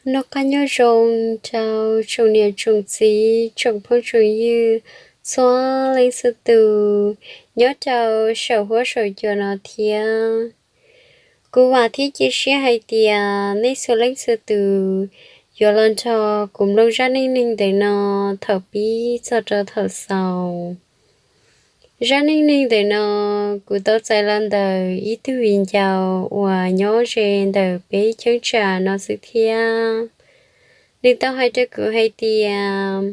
Noj qab nyob zoo rau tsoom niam tsoom txiv tsoom phooj tsoom ywg txhua leej txhua tus nyob rau saum huab saum cua no thiab. Kuv vam thiab cia siab hais tias nej txhua leej txhua tus yuav los nrog kuv mloog zaj neej neeg ntawm no thaum pib txog rau thaum xaus. Zaj neej neeg ntawm no kuv tau txais los ntawm ib tug viv ncaus uas nyob ze ntawm peb cheeb tsam no xwb thiab. Nws tau hais rau kuv hais tias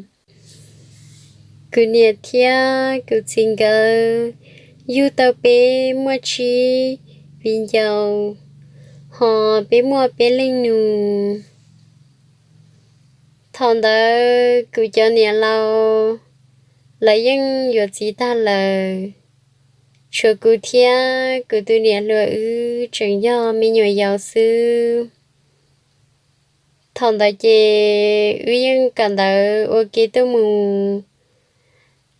kuv niam thiab kuv txiv nkawd yug tau peb muaj tsib viv ncaus, ho peb muaj peb leej nus. Thaum ntawd kuv cov niam laus lawv yeej yuav txiv tag lawm, tshuav kuv thiab kuv tus niam hluas wb tseem yog me nyuam yaus xwb. Thaum ntawd ces wb yeej kawm ntawv ua ke tuaj mus,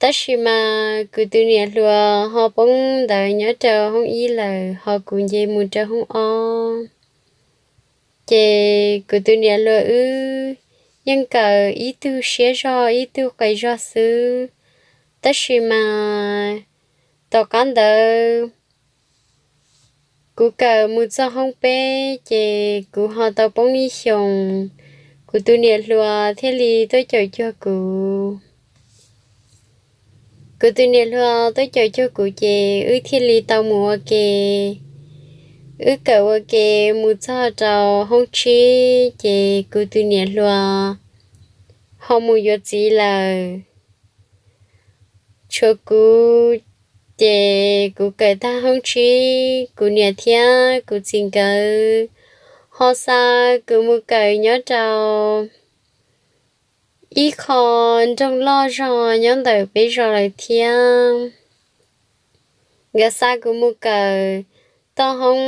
tab sis mas kuv tus niam hluas ho poob ntawv nyob rau hoob ib lawm, ho kuv nce mus rau hoob ob. Ces kuv tus niam hluas wb yeej kawm ib tug siab zog ib tug qis zog xwb, tab sis mas tom qab ntawd kuv kawm mus txog hoob peb ces kuv ho tau poob ib xyoos, kuv tus niam hluas thiaj li tuaj caum cuag kuv. Kuv tus niam hluas tuaj caum cuag kuv ces wb thiaj li tau mus ua ke. Wb kawm ua ke mus txog rau hoob tsib ces kuv tus niam hluas ho mus yuav txiv lawm, tshuav kuv. Ces kuv kawm tag hoob tsib, kuv niam thiab kuv txiv nkawd ho xa kuv mus kawm nyob rau ib qho nroog loj zog nyob ntawm peb zos lawm thiab. Nkawd xa kuv mus kawm toj hoob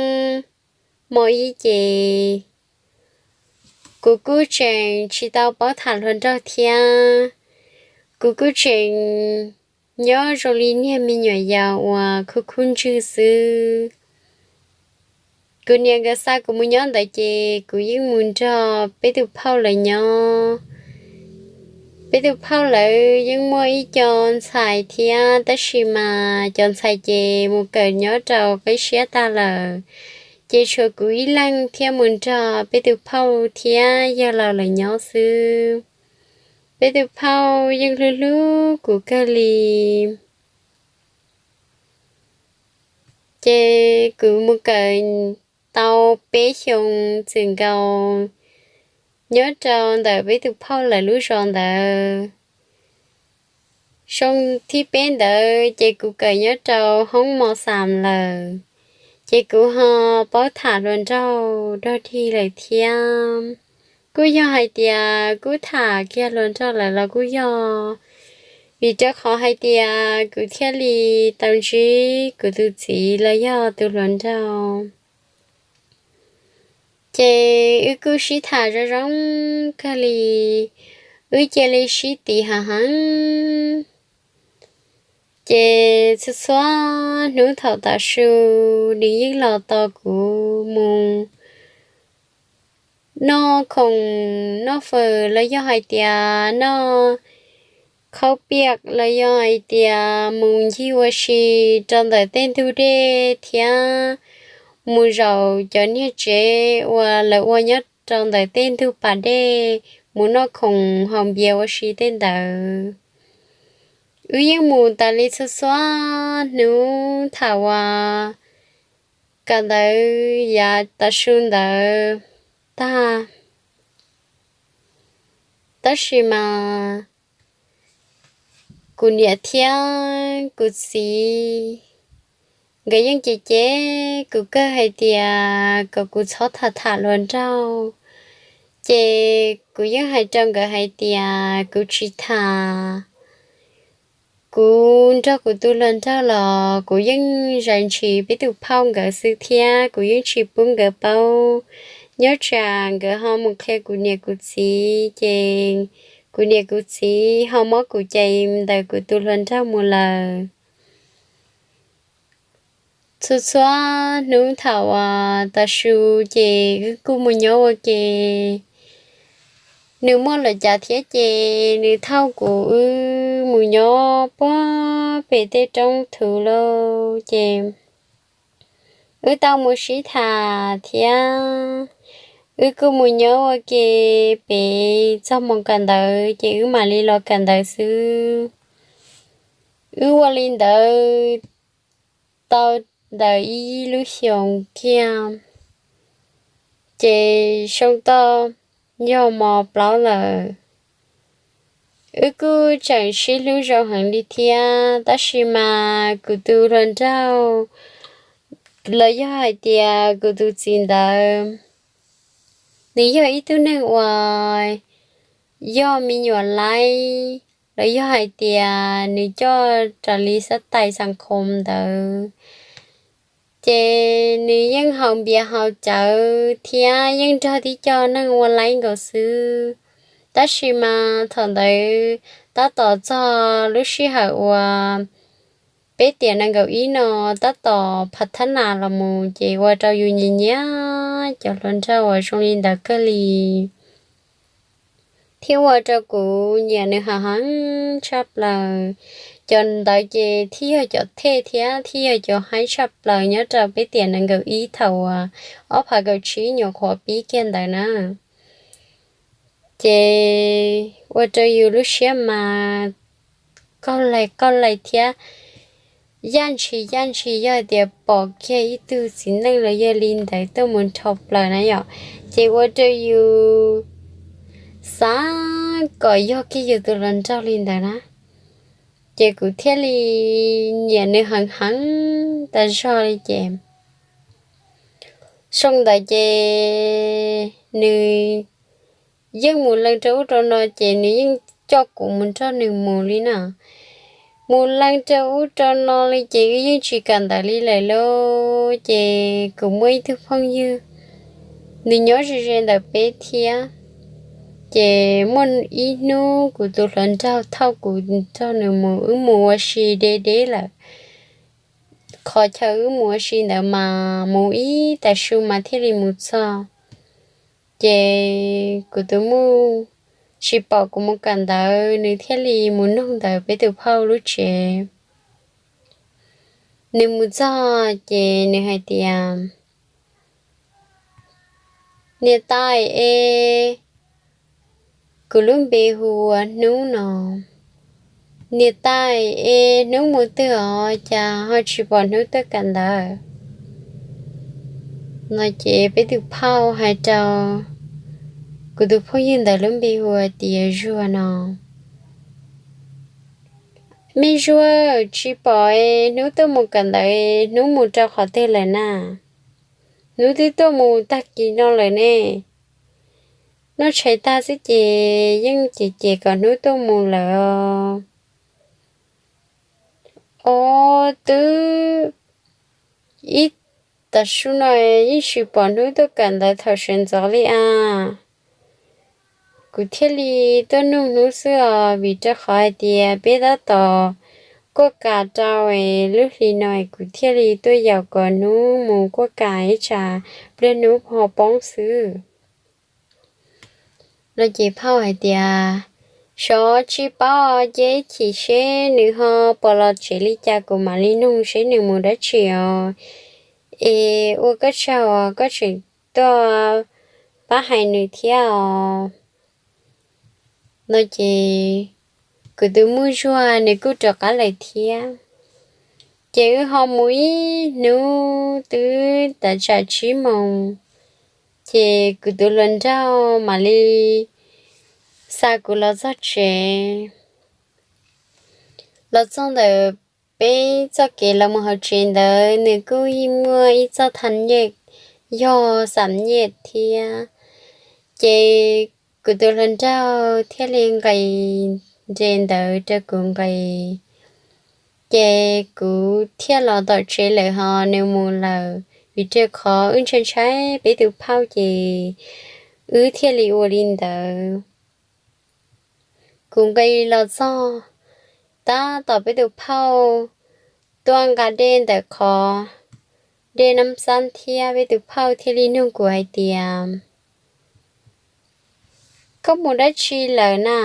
mos ib ces kuv kuj tseem tsis tau paub tham hluas nraug thiab. Kuv kuj tseem nyob zoo li niag me nyuam yaus uas khub khub ntswg xwb. Kuv niam nkawd xa kuv mus nyob ntawd ces kuv yeej mus nrog peb tus phauj lawv nyob. Peb tus phauj lawv yeej muaj ib co ntxhais thiab, tab sis mas cov ntxhais ces mus kawm nyob rau qib siab tag lawm, ces tshuav kuv ib leeg thiaj mus nrog peb tus phauj thiab yawg laus lawv nyob xwb. Peb tus phauj yeej hlub hlub kuv kawg li. Ces kuv mus kawm tau peb xyoos txwm nkaus nyob rau ntawm peb tus phauj lawv lub zos ntawd. Xyoo thib peb ntawd ces kuv kawm nyob rau hoob mos xam lawm, ces kuv ho paub tham hluas nraug dog dig lawm thiab. Kuj yog hais tias kuv tham kiag hluas nraug lawm los kuj yog, vim rau qhov hais tias kuv thiaj li tau ntsib kuv tus txiv los yog tus hluas nraug. Ces wb kuj sib tham zoo zoo kawg li, wb cia li sib tiv hav heev. Ces txhua txhua hnub thaum tav su nws yeej los tos kuv mus noj khoom noj fawm los yog hais tias noj khaub piaj los yog hais tias mus ncig ua si rau ntawm tej ntug dej thiab mus zaum cov niag tsev uas lawv ua nyob rau ntawm tej ntug pas dej, mus noj khoom haus npias ua si tej ntawd. Wb yeej mus tas li txhua txhua hnub thaum uas kawm ntawv yav tav su ntawd tag. Tab sis mas kuv niam thiab kuv txiv nkawd yeej cem cem kuv kawg hais tias kom kuv txhob tham tham hluas nraug. Ces kuv yeej hais rau nkawd hais tias kuv tsis tham. Kuv nrog kuv tus hluas nraug los kuv yeej zais ntshis peb tus phauj nkawd xwb thiab kuv yeej tsis pub nkawd paub. Nyob tsam nkawd ho mus qhia kuv niam kuv txiv ces kuv niam kuv txiv ho muab kuv cais ntawm kuv tus hluas nraug mus lawm. Txhua txhua hnub thaum uas tav su ces wb kuj mus nyob ua ke. nws muaj lawm cas thiab ces nws thauj kuv wb mus nyob puag pem tej roob thuv lawm ces wb tau mus sib tham thiab. Wb kuj mus nyob ua ke pem txog hmo kawm ntawv ces wb mam li los kawm ntawv xwb. Wb ua li ntawd tau ntawm ib lub xyoos kiag ces xyoo toj yog mos plaub lawm. Wb kuj tseem sib hlub zoo heev li thiab, tab sis mas kuv tus hluas nraug los yog hais tias kuv tus txiv ntawd, nws yog ib tug neeg uas yog me nyuam laib los yog hais tias nws coj raws li xab tais xas khoom ntawd ces nws yeej haus npias haus cawv thiab yeej nrog tib co neeg ua laib nkaus xwb. Tab sis mas thaum ntawd tab tom txog lub sij hawm uas peb tiam nees nkaum ib no tab tom phav thab nas los mus ces ua rau yus nyiam nyiam cov hluas nraug uas zoo li ntawd kawg li thiab ua rau kuv nyiam nws heev heev tshaj plaws. Cov ntawd ces thiaj yog cov thej thiab thiaj yog cov haib tshaj plaws nyob rau peb tiam nees nkaum ib thaum uas ob phav kaum tsib nyuam qhuav pib kiag ntawd na. Ces ua rau yus lub siab mas qaug laig qaug laig thiab yaj ntshis yaj ntshis yog hais tias pom kiag ib tug txiv neej los yog li ntawd tuaj mus nrhau plaws na yom, ces ua rau yus xav kom yog kiag yus tus hluas nraug li ntawd na. Ces kuv thiaj li nyiam nws heev heev tas zog li ces xyoo ntawd ces nws yeej mus leej rau ub rau no ces nws yeej coj kuv mus nrog nws mus li na. Mus leej rau ub rau no li ces wb yeej tsis kawm ntawv li lawm lauj. Ces kuv muaj ib tug phooj ywg, nws nyob ze ze ntawm peb thiab. Ces muaj ib hnub kuv tus hluas nraug thauj kuv nrog nws mus, wb mus ua si deb deb lawm. Qhov chaw wb mus ua si ntawd mas mus ib tag su mas thiaj li mus txog. Ces kuv tus muj tsis pom kuv mus kawm ntawv, nws thiaj li mus nug ntawm peb tus phauj lub tsev. Nws mus txog ces nws hais tias, Niam tais e, kuv lub npe hu ua Hnub no. Niam tais e, Hnub mus twg os, cas ho tsis pom Hnub tuaj kawm ntawv? No ces peb tus phauj hais rau kuv tus phooj ywg ntawd lub npe hu ua tias Zuag no. Me Zuag, tsis pom Hnub tuaj mus kawm ntawv, Hnub mus rau qhov twg lawm na? Hnub twb tuaj mus tag kis no lawm ne. Noj tshais tag xwb ces yeej cem cem kom Hnub tuaj mus lawm os. Os, twb ib tag su no yeej tsis pom Hnub tuaj kawm ntawv thaum sawv ntxov li as. Kuv thiaj li tuaj nug Hnub xwb os, vim rau qhov hais tias peb tab tom kuaj kas rau es lub hli no es kuv thiaj li tuaj yaum kom Hnub mus kuaj kas ib tsam pliag Hnub ho poob xwb. No ces phauj hais tias, Xyov, tsis paub, cia ib chim seb nws ho puas los tsev li cas kuv mam li nug seb nws mus dab tsi os. Es ua koj tsaug, koj tseem tuaj pab hais nws thiab os. No ces kuv tus muj Zuag nws kuj rov qab lawm thiab. Ces wb ho mus ib hnub twb tav tsam tsib moos, ces kuv tus hluas nraug mam li xa kuv los txog tsev. Los txog ntawm peb txoj kev los mus hauv tsev ntawd nws kuj muaj ib txoj thaj nyej yog xam nyej thiab. Ces kuv tus hluas nraug thiaj li nqis nres ntawd rau kuv nqis. Ces kuv thiaj los tom tsev lawm ho nws mus lawm, vim rau qhov wb ntshai ntshai peb tus phauj ces wb thiaj li ua li ntawd. Kuv nqis los txog tab tom peb tus phauj tuaj nqa dej ntawm qhov dej Nab Xab thiab, peb tus phauj thiaj li nug kuv hais tias, Koj mus dab tsi lawm na?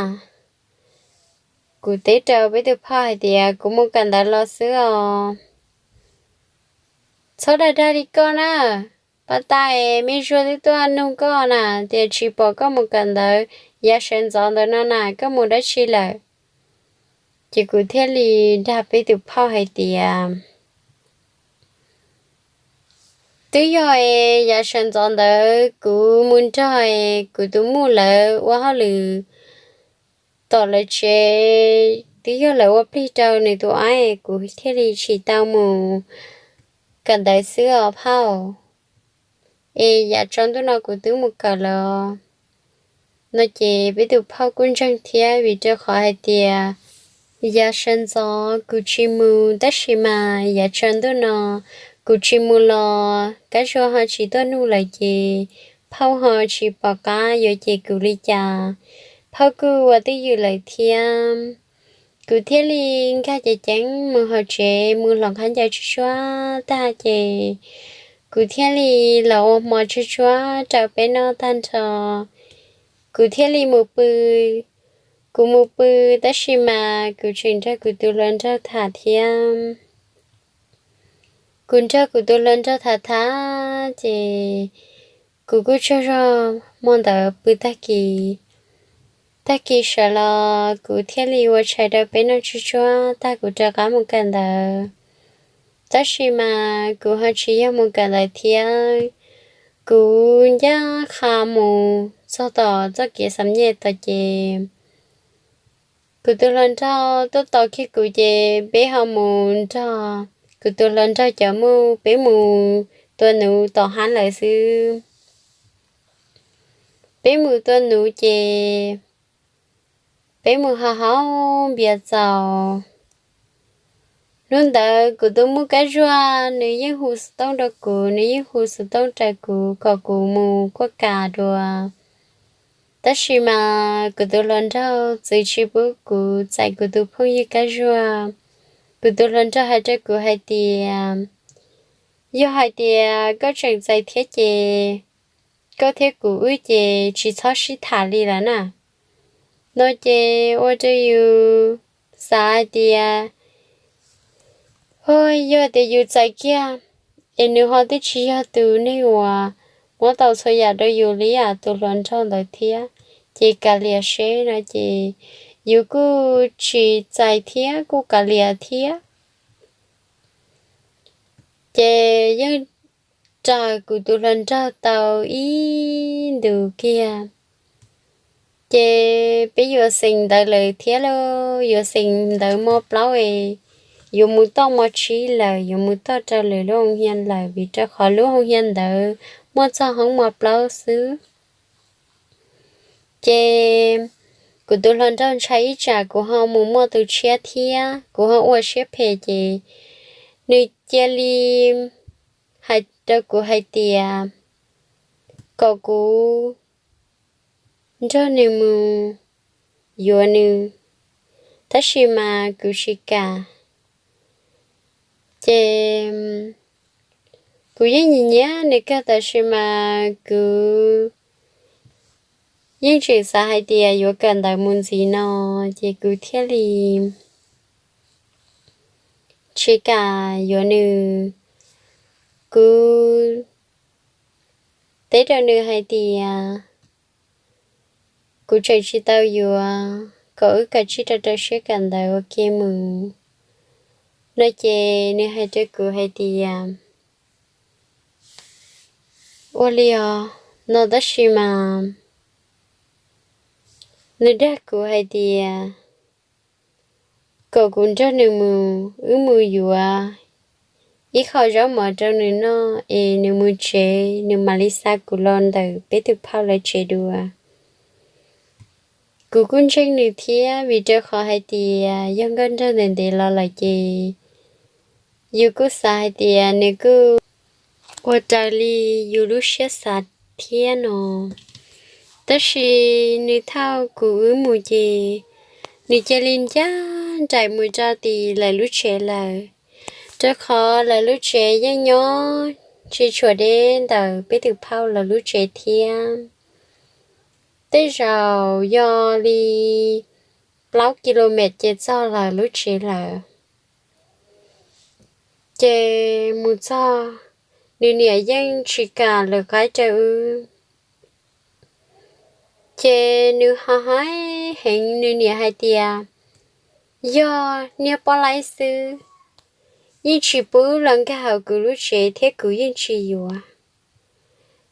Kuv teb rau peb tus phauj hais tias, Kuv mus kawm ntawv los xwb os. Txhob dag dag li koj na, pas tas me zuag twb tuaj nug koj na, tias tsis pom koj mus kawm ntawv yav sawv ntxov ntawd no na, koj mus dab tsi lawm? Ces kuv thiaj li dag peb tus phauj hais tias, Twb yog es yav sawv ntxov ntawd kuv mus nrog kuv tus muam lawv ua hauj lwm tom lawv tsev, twb yog lawv ua plig rau nws tus aib, kuv thiaj li tsis tau mus kawm ntawv xwb os phauj. Es yav tsaus ntuj no kuv twb mus kawm lawm. No ces peb tus phauj kuj ntseeg thiab, vim rau qhov hais tias yav sawv ntxov kuv tsis mus, tab sis mas yav tsaus ntuj no kuv tsis mus los Kab Zuag ho tsis tuaj nug lawm ces phauj ho tsis pom qab yuav cem kuv li cas. Phauj kuj ua twj ywm lawm thiab. Kuv thiaj li nkag ceev ceev mus hauv tsev mus hloov khaub ncaws tsuj tsuag tag ces kuv thiaj li los ua hmo tsuj tsuag rau peb noj tag nrho. Kuv thiaj li mus pw. Kuv mus pw, tab sis mas kuv tseem nrog kuv tus hluas nraug tham thiab. Kuv nrog kuv tus hluas nraug tham tham ces kuv kuj tsaug zog hmo ntawd pw tag kis. Tag kis sawv los kuv thiaj li ua tshais rau peb noj tsuj tsuag tag kuv rov qab mus kawm ntawv. Tab sis mas kuv ho tsis yog mus kawm ntawv thiab. Kuv ncaj qha mus txog tom txoj kev xam nyej tod ces kuv tus hluas nraug tuaj tos kiag kuv ces peb ho mus nrog kuv tus hluas nraug cov muj, peb mus tua nuv tom hab lawm xwb. Peb mus tua nuv ces peb mus haus haus npias txaus. Hnub ntawd kuv tus muj Kab Zuag nws yeej hu xov tooj rau kuv, nws yeej hu xov tooj rau kuv kom kuv mus kuaj kas dua. Tab sis mas kuv tus hluas nraug txwv tsis pub kuv txais kuv tus phooj ywg Kab Zuag. Kuv tus hluas nraug hais rau kuv hais tias, Yog hais tias koj tseem txais thiab ces koj thiab kuv wb ces tsis txhob sib tham li lawm na. No ces ua rau yus xav hais tias, Ho yog tias yus txais kiag es nws ho twb tsis yog tus neeg uas muab tau txhua yam rau yus li yam tus hluas nraug ntawd thiab, ces kav liam seb no ces yus kuj tsis txais thiab kuj kav liam thiab. Ces yeej raws kuv tus hluas nraug tau ib ntus kiag. Ces peb yuav xeem ntawv lawm thiab lauj, yuav xeem ntawv mo plaub es yuav mus toj mo tsib lawm, yuav mus toj rau lwm lub hoo hias lawm, vim rau qhov lub hoo hias ntawd muaj txog hoob mo plaub xwb. Ces kuv tus hluas nraug ntshai ib tsam kuv ho mus muaj tus tshiab thiab, kuv ho ua siab phem ces nws cia li hais rau kuv hais tias kom kuv nrog nws mus yuav nws, tab sis mas kuv tsis kam. Ces kuv yeej nyiam nyiam nws kawg, tab sis mas kuv yeej tseem xav hais tias yuav kawm ntawv mus ntxiv no, ces kuv thiaj li tsis kam yuav nws. Kuv teb rau nws hais tias kuv tseem tsis tau yuav, kom wb kav tsij rau rau siab kawm ntawv ua ke mus no ces nws hais rau kuv hais tias, Ua li os, no tab sis mas nws dag kuv hais tias kom kuv nrog nws mus, wb mus yuav ib qho zaub mov rau nws noj es nws mus tsev, nws mam li xa kuv los ntawm peb tus phauj lawv tsev dua. Kuv kuj ntseeg nws thiab, vim rau qhov hais tias yog nkauj nraug ntev ntev los lawm ces yus kuj xav hais tias nws kuj ua raws li yus lub siab xav thiab no. Tab sis nws thauj kuv wb mus ces nws cia li ncaj nraim mus rau tim lawv lub tsev lawm, rau qhov lawv lub tsev yeej nyob tsis tshuav deb ntawm peb tus phauj lawv lub tsev thiab. tej zaum yog li plaub ki lo mev ces txog lawv lub tsev lawm. Ces mus txog, nws niam yeej tsis kam lawv qaib rau wb. Ces nws ho hais heev, nws niam hais tias, yog niag poj laib xwb, yeej tsis pub los nkag hauv kuv lub tsev thiab kuv yeej tsis yuav.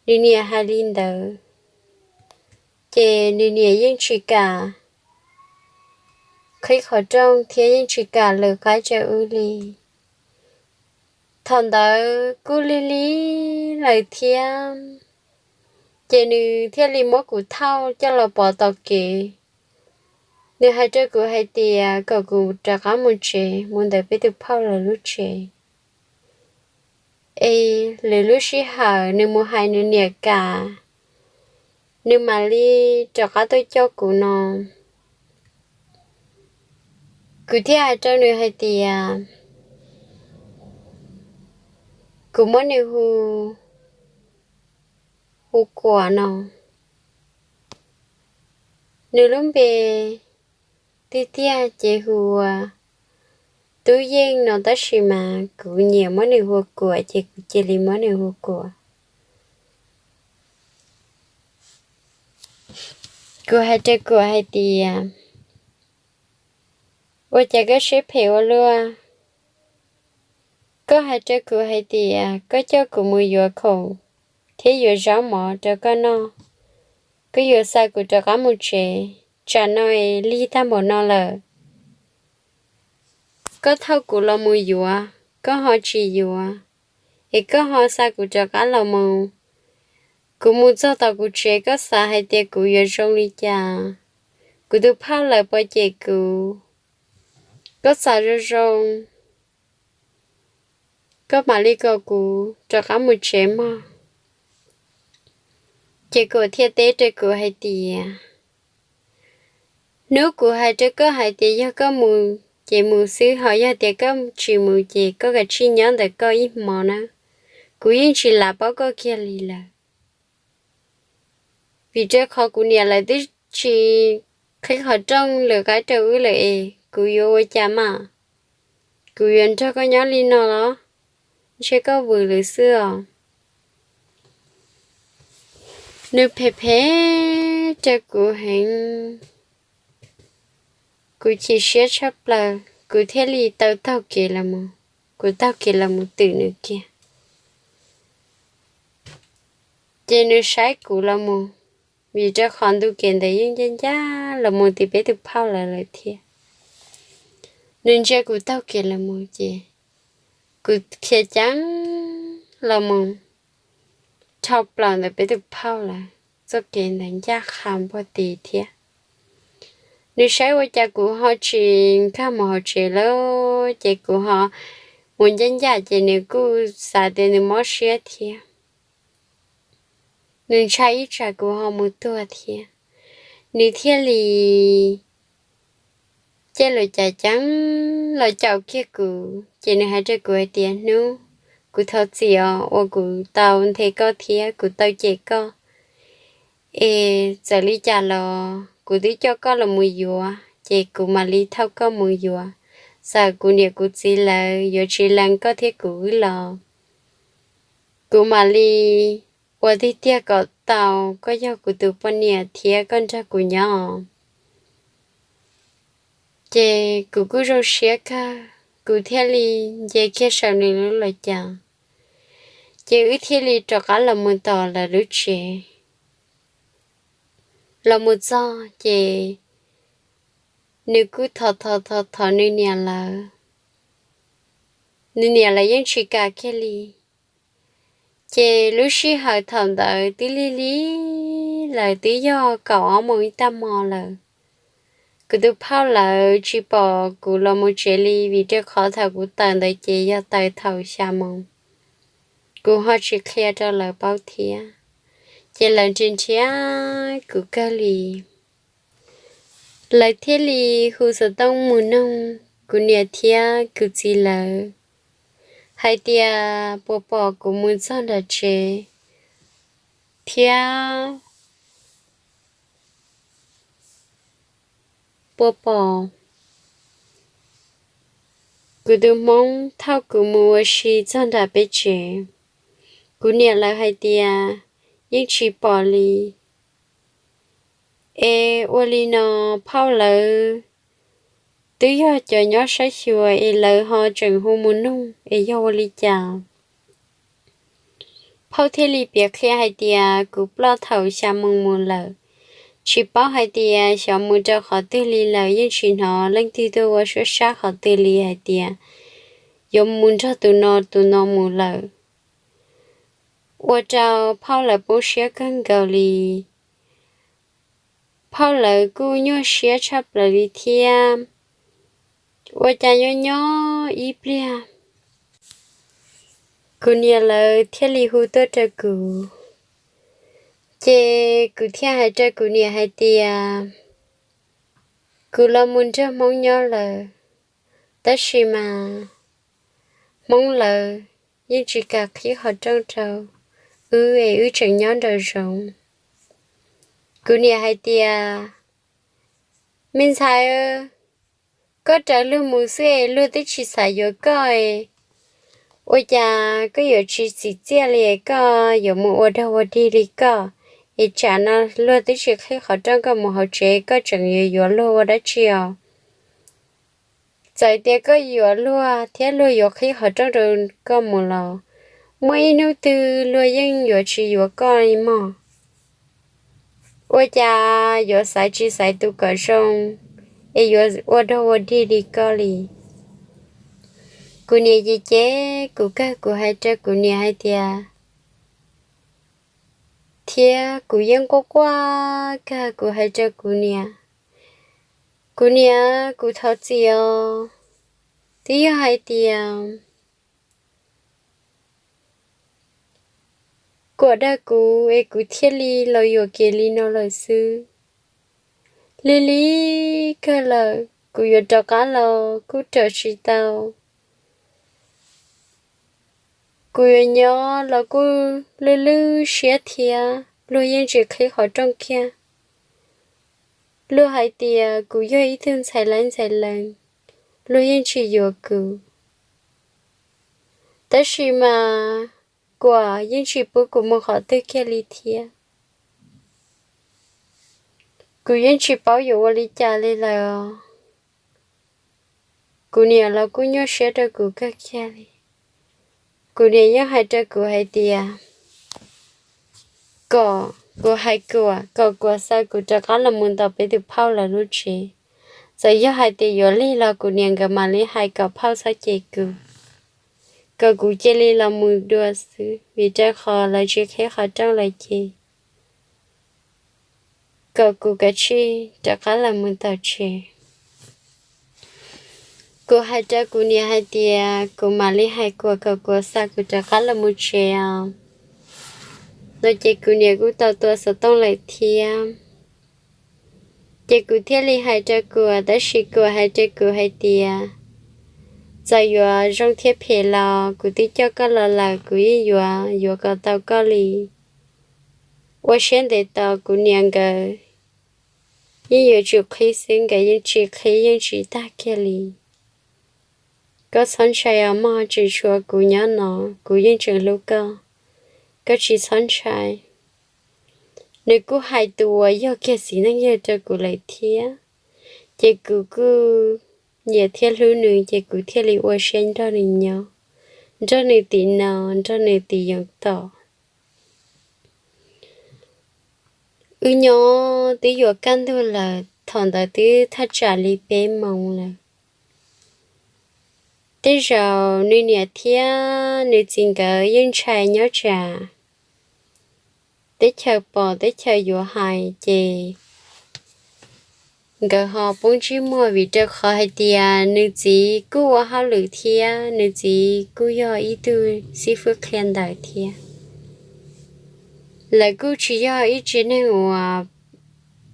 Nws niam hais li ntawd, ces nws niam yeej tsis kam qhib qhov rooj thiab yeej tsis kam lawv qaib rau wb li. Thaum ntawd kuj lig lig lawm thiab, ces nws thiaj li muab kuv thauj coj los pov tom kev. Nws hais rau kuv hais tias kom kuv rov qab mus tsev, mus ntawm peb tus phauj lawv lub tsev, es lwm lub sij hawm nws mus hais nws niam kam, nws mam li rov qab tuaj coj kuv no. Kuv thiaj hais rau nws hais tias kuv muab nws hu, hu Kuam no. Nws lub npe tiag tiag ces hu ua Tub Yeej no, tab sis mas kuv nyiam muab nws hu ua Kuam ces kuv cia li muab nws hu ua Kuam. Kuv hais rau Kuam hais tias, ua cas koj siab phem ua luaj? Koj hais rau kuv hais tias koj coj kuv mus yuav khoom thiab yuav zaub mov rau koj noj, koj yuav xa kuv rov qab mus tsev, tsam no es lig tag npaum no lawm. Koj thauj kuv los mus yuav, koj ho tsis yuav, es koj ho xa kuv rov qab los mus. Kuv mus txog tom kuv tsev, koj xav hais tias kuv yuav zoo li cas? Kuv tus phauj lawv puas cem kuv? Koj xav zoo zoo, koj mam li kom kuv rov qab mus tsev mog. Ces Kuam thiaj teb rau kuv hais tias, hnub kuv hais rau koj hais tias yog koj mus ces mus xwb, ho yog tias koj tsis mus ces koj kav tsij nyob ntawm koj ib hmo na, kuv yeej tsis lam paub koj kiag li lawm. Vim rau qhov kuv niam lawv twb tsis qhib qhov rooj lawv qaib rau wb lawm es kuv yuav ua cas mas? Kuv yuav nrog koj nyob li no los? Ntshe koj vwm lawm xwb os. Nws phem phem rau kuv heev, kuv chim siab tshaj plaws, kuv thiaj li tau taug kev los mus, kuv taug kev los mus twm nws kiag. Ces nws saib kuv los mus, vim rau qhov ntu kev ntawd yeej ncaj ncaj los mus tim peb tus phauj lawv lawm thiab. Nws ntsia kuv taug kev los mus ces kuv khiav ceev los mus dhau plaws ntawm peb tus phauj lawv txoj kev ntawd ncaj qha npuaj ti thiab. Nws saib ua cas kuv ho tsis nkag mus hauv tsev lawm, ces kuv ho mus ncaj ncaj ces nws kuj xav tias nws mob siab thiab. Nws ntshai ib tsam kuv ho mus tuag thiab, nws thiaj li caij lus cav ceev los caum kiag kuv, ces nws hais rau kuv hais tias, hnub, kuv thov txim os uas kuv tau nthe koj thiab kuv tau cem koj, es txawm li cas los kuv twb coj koj los mus yuav, ces kuv mam li thauj koj mus yuav. Txawm kuv niam kuv txiv lawv yuav tsis lees koj thiab kuv wb los, kuv mam li ua tiag tiag kom tau koj yog kuv tus poj niam thiab koj nrog kuv nyob. Ces kuv kuj zoo siab kawg, kuv thiaj li nce kiag saum nws lub los cas, ces wb thiaj li rov qab los mus tom lawv lub tsev. Los mus txog ces nws kuj thov thov thov thov nws niam lawv, nws niam lawv yeej tsis kam kiag li. Ces lub sij hawm thaum ntawd twb lig lig lawm, twb yog kaum ob moos ib tag hmo lawm. Kuv tus phauj lawv tsis pom kuv los mus tsev li, vim rau qhov thaum kuv tawm ntawd ces yog tawm thaum xya moos. Kuv ho tsis qhia rau lawv paub thiab, ces lawv nrhiav nrhiav kuv kawg li. Lawv thiaj li hu xov tooj mus noog kuv niam thiab kuv txiv lawv hais tias puas pom kuv mus txog nram tsev thiab puas pom kuv tus hmoob thauj kuv mus ua si txog nram peb tsev? Kuv niam lawv hais tias yeej tsis pom li. Es ua li no, phauj lawv twb yog cov nyob saib xyuas es lawv ho tseem hu mus nug es yog ua li cas? Phauj thiaj li piav qhia hais tias kuv ploj thaum xya moos mus lawm, tsis paub hais tias xyov mus rau qhov twg li lawm, yeej tsis hnov leej twg tuaj ua suab sab qhov twg li hais tias yuav mus nrog tus no tus no mus lawm. Ua rau phauj lawv poob siab kawg nkaus li. Phauj lawv kuj nyuaj siab tshaj plaws li thiab. Ua cas nyob nyob ib pliag, kuv niam lawv thiaj li hu tuaj rau kuv. Ces kuv thiaj hais rau kuv niam hais tias kuv los mus nrog hmoob nyob lawm, tab sis mas hmoob lawv yeej tsis kam qhib qhov rooj rau wb es wb tseem nyob nraum zoov. Kuv niam hais tias, me ntxhais, koj raws luag mus xwb es luag twb tsis xav yuav koj, ua cas koj yuav tsis txim txiaj li, koj yuav mus ua dog ua dig li koj? Es tsam no luag twb tsis qhib qhov rooj koj mus hauv tsev, koj tseem yuav yuav luag ua dab tsi os? Txawm tias koj yuav luag thiab luag yuav qhib qhov rooj rau koj mus los, muaj ib hnub twg luag yeej yuav tsis yuav koj li mog. Ua cas yuav xaiv tsis xaiv tus kom zoo, es yuav ua dog ua dig li koj li? Kuv niam ces ces kuv kawg kuv hais rau kuv niam hais tias, thiab kuv yeej quaj quaj kawg kuv hais rau kuv niam, kuv niam, kuv thov txim os. Twb yog hais tias Kuam dag kuv es kuv thiaj li los yuam kev li no lawm xwb. Lig lig kawg lawm, kuv yuav rov qab los kuj rov tsis tau. Kuv yuav nyob los kuj lwj lwj siab thiab, luag yeej tsis qhib qhov rooj kiag. Luag hais tias kuv yog ib tug ntxhais laib ntxhais lees, luag yeej tsis yuav kuv. Tab sis mas Kuam yeej tsis pub kuv mus qhov twg kiag li thiab. Kuv yeej tsis paub yuav ua li cas li lawm os. Kuv niam los kuj nyuaj siab rau kuv kawg kiag li. Kuv niam yeej hais rau kuv hais tias kom kuv hais Kuam, kom Kuam xa kuv rov qab los mus ntaus peb tus phauj lawv lub tsev. Txawm yog hais tias yuav lig los kuv niam nkawd mam li hais kom phauj txhob cem kuv, kom kuv cia li los mus dua xwb, vim rau qhov lawv tsis qhib qhov rooj lawm ces kom kuv kav tsij rov qab los mus tom tsev. Kuv hais rau kuv niam hais tias kuv mam li hais Kuam kom Kuam xa kuv rov qab los mus tsev os. No ces kuv niam kuj tau tua xov tooj lawm thiab. Ces kuv thiaj li hais rau Kuam, tab sis Kuam hais rau kuv hais tias txawm yuav zoo thiab phem los kuv twb coj koj los lawm, kuv yeej yuav yuav kom tau koj li. Ua siab ntev tos kuv niam nkawd yeej yuav tsum qhib xwb, nkawd yeej tsis qhib yeej tsis tag kiag li. Koj txhob ntshai os mog, tseem tshuav kuv nyob no, kuv yeej tseem hlub koj, koj tsis txhob ntshai. Nws kuj hais tus uas yog kiag txiv neej yawg rau kuv lawm thiab, ces kuv kuj nyiam thiab hlub nws, ces kuv thiaj li ua siab nrog nws nyob, nrog nws tim no, nrog nws tim yoov tom. Wb nyob twb yuav kaj ntug lawm, thaum ntawd twb thaj tsam li peb moos lawm. Tej zaum nws niam thiab nws txiv nkawd yeej ntshai nyob tsam teb chaws pom teb chaws yuav hais ces nkawd ho poob ntsej muag, vim rau qhov hais tias nws txiv kuj ua hauj lwm thiab nws txiv kuj yog ib tug xib fwb qhia ntawv thiab. Lawv kuj tsis yog ib tsev neeg uas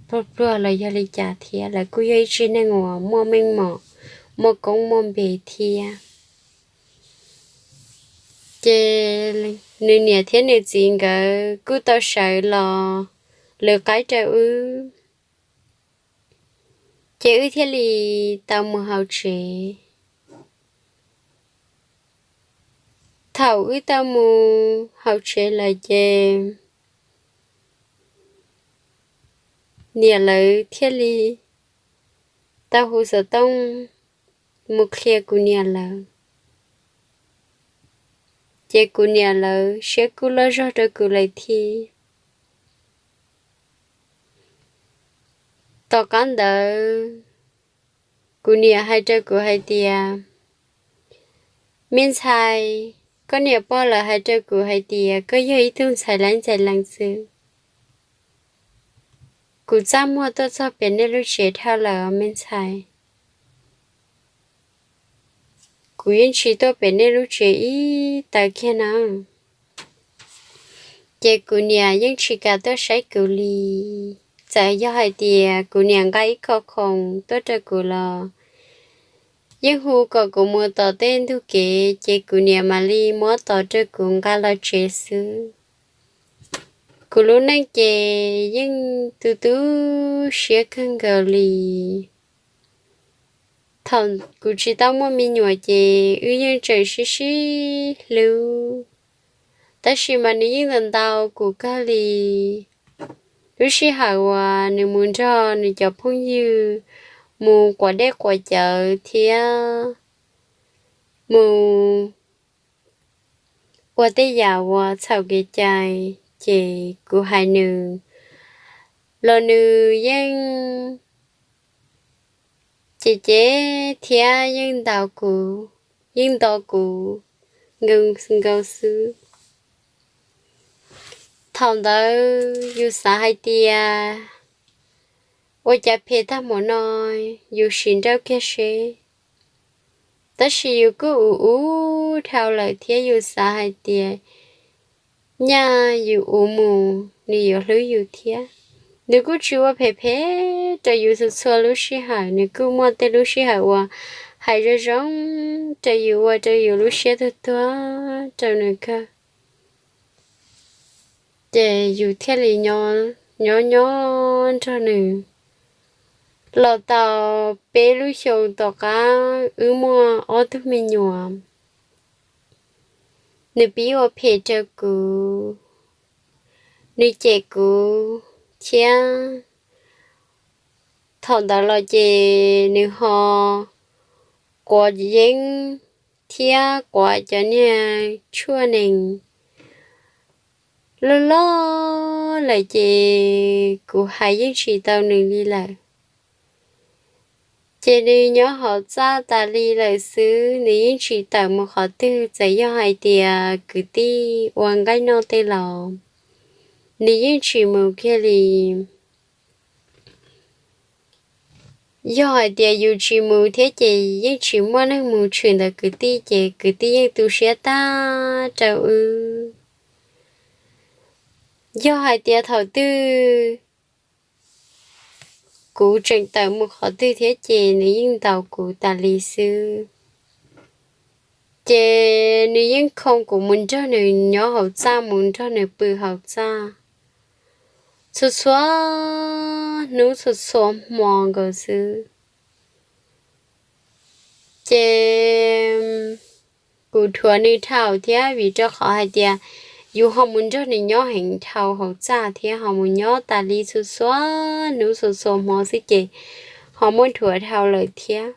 pluag pluag los yog li cas thiab, lawv kuj yog ib tsev neeg uas muaj meej mom, muaj koob muaj npe thiab. Ces nws niam thiab nws txiv nkawd kuj tau sawv los lwv qaib rau wb. Ces wb thiaj li tau mus hauv tsev. Thaum wb tau mus hauv tsev lawm ces niam lawv thiaj li tau hu xov tooj mus qhia kuv niam lawv. Ces kuv niam lawv siab kuj loj zog rau kuv lawm thiab. Tom qab ntawd kuv niam hais rau kuv hais tias, me ntxhais, koj niam pog lawv hais rau kuv hais tias koj yog ib tug ntxhais laib ntxhais lees xwb. Kuv txaj muag tuaj txog pem nej lub tsev dhau lawm me ntxhais. Kuv yeej tsis tuaj pem nej lub tsev ib taws kiag na. Ces kuv niam yeej tsis kam tuaj saib kuv li. Txawm yog hais tias kuv niam nqa ib qho khoom tuaj rau kuv los yeej hu kom kuv mus tom tej ntug kev, ces kuv niam mam li muab tos rau kuv nqa los tsev xwb. Kuv lub neej ces yeej tu tu siab kawg nkaus li. Thaum kuv tsis tau muaj me nyuam ces wb yeej tseem sib sib hlub, tab sis mas nws yeej ntau ntau kuv kawg li. Lub sij hawm uas nws mus nrog nws cov phooj ywg mus quav dej quav cawv thiab mus ua tej yam uas txhaum kev cai, ces kuv hais nws los nws yeej cem cem thiab yeej ntaus kuv, yeej ntaus kuv nkaus xwb. Thaum ntawd yus xav hais tias ua cas phem tag npaum no, yus sim nrauj kiag seb. Tab sis yus kuj ua ua dhau lawm thiab yus xav hais tias nyaj yus ua mus nws yuav hlub yus thiab. Nws kuj tsis ua phem phem rau yus txhua txhua lub sij hawm, nws kuj muaj tej lub sij hawm uas hais zoo zoo rau yus ua rau yus lub siab tuag tuag rau nws kawg. Ces yus thiaj li nyob nyob nrog nws los tau peb lub xyoo tom qab wb muaj ob tug me nyuam. Nws pib ua phem rau kuv, nws cem kuv thiab. Thaum ntawd los ces nws ho quav yeeb thiab quav cov niag tshuaj nees loj loj lawm ces kuv hais yeej tsis tau nws li lawm. Ces nws nyob hauv txaj tas li lawm xwb, nws yeej tsis tawm mus qhov twg, txawm yog hais tias kwv tij ua nqaij noj tej los nws yeej tsis mus kiag li. Yog hais tias yus tsis mus thiab ces yeej tsis muaj neeg mus tshwm ntawm kwv tij, ces kwv tij yeej tu siab tag rau wb. Yog hais tias thaum twg kuv tseem tawm mus qhov twg thiab ces nws yeej ntaus kuv tas li xwb. Ces nws yeej khoo kuv mus nrog nws nyob hauv txaj, mus nrog nws pw hauv txaj txhua txhua hnub txhua txhua hmo nkaus xwb. Ces kuv dhuav nws dhau thiab, vim rau qhov hais tias yus ho mus nrog nws nyob heev dhau hauv txaj thiab ho mus nyob tas li txhua txhua hnub txhua txhua hmo xwb ces ho muab dhuav dhau lawm thiab.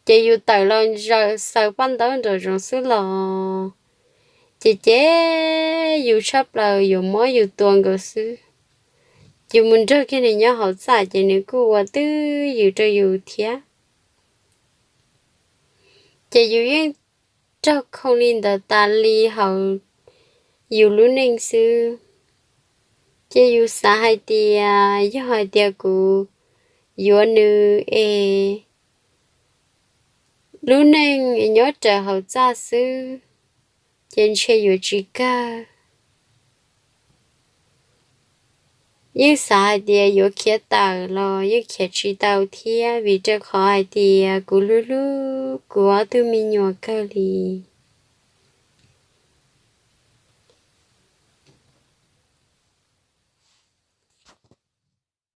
Ces yus tawm los zaws xaws paj ntaub nraum zoov xwb los ces ces yus tshaj plaws yuav mob yus tua nkaus xwb. Yus mus nrog kiag nws nyob hauv txaj ces nws kuj ua twj ywm rau yus thiab. Ces yus yeej raug khoo li ntawd tas li hauv yus lub neej xwb. Ces yus xav hais tias yog hais tias kuv yuav nws es lub neej nyob raws hauv txaj xwb ces ntshe yuav tsis kawg. Yeej xav hais tias yuav khiav tawm los yeej khiav tsis tau thiab, vim rau qhov hais tias kuv hlub hlub kuv ob tug me nyuam kawg li.